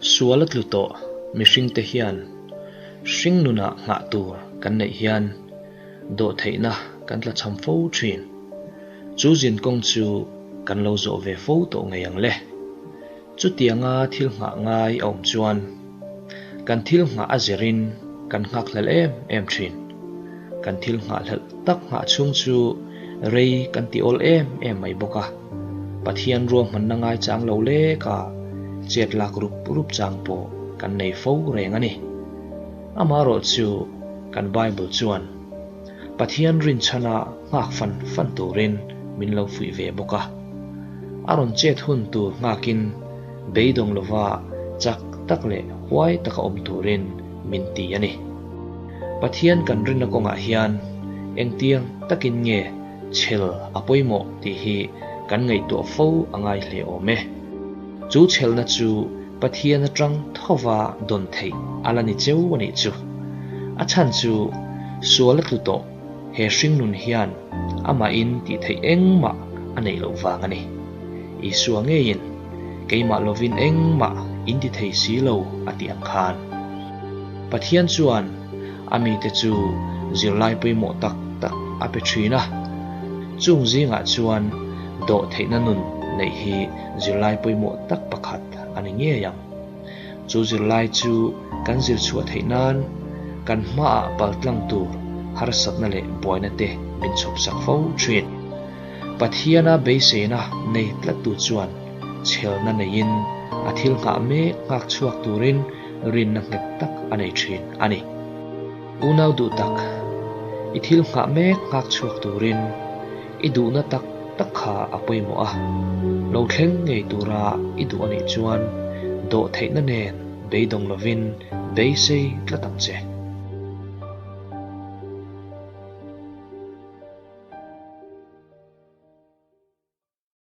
Sual a tlu tawh mihringte hian hringnunah nghah tur kan neih hian dawhtheihna kan tlachham fo thin. Chu zinkawng chu kan lo zawh ve fo tawh ngei ang le. Chutianga thil nghah ngai a awm chuan kan thil nghah a zirin kan nghakhlel em em thin. Kan thil nghahhlelh tak nghah chhung chu rei kan ti awl em em mai bawk a. Pathian ruahmanna ngaichang lo lek a chet lak rup rup chang pawh kan nei fo reng a ni. Amaherawhchu kan Bible chuan Pathian rinchhana nghak fan fan turin min lo fuih ve bawk a. A rawn chet hun tur nghakin beidawng lova chak tak leh huai taka awm turin min ti a ni. Pathian kan rinna kawngah hian engtiang takin nge chhel a pawimawh tih hi kan ngaihtuah fo a ngai hle awm e. Chu chhelna chu Pathian atang thova dawn theih a la ni cheu a nih chu. A chhan chu sual a tlu tawh he hringnun hian amahin tih theih engmah a neih loh vang a ni. Isua ngeiin keimah lovin engmah in ti thei si lo a tih ang khan. Pathian chuan a mite chu zirlai pawimawh tak tak a pe thin a, chung zingah chuan dawhtheihna nun neih hi zirlai pawimawh tak pakhat a ni ngei ang. Chu zirlai chu kan zir chhuah theih nan kan hmaah paltlang tur harsatna leh buaina te min chhawpsak fo thin. Pathiana beiseina nei tlattu chuan chhelna neiin a thil nghah mek nghak chhuak turin rinna nghet tak a nei thin a ni. Unau duh tak, i thil nghah mek nghak chhuak turin i duhna tak tak kha a pawimawh a, lo thleng ngei tura i duh a nih chuan dawhtheihna nen beidawng lovin beisei tlat ang che.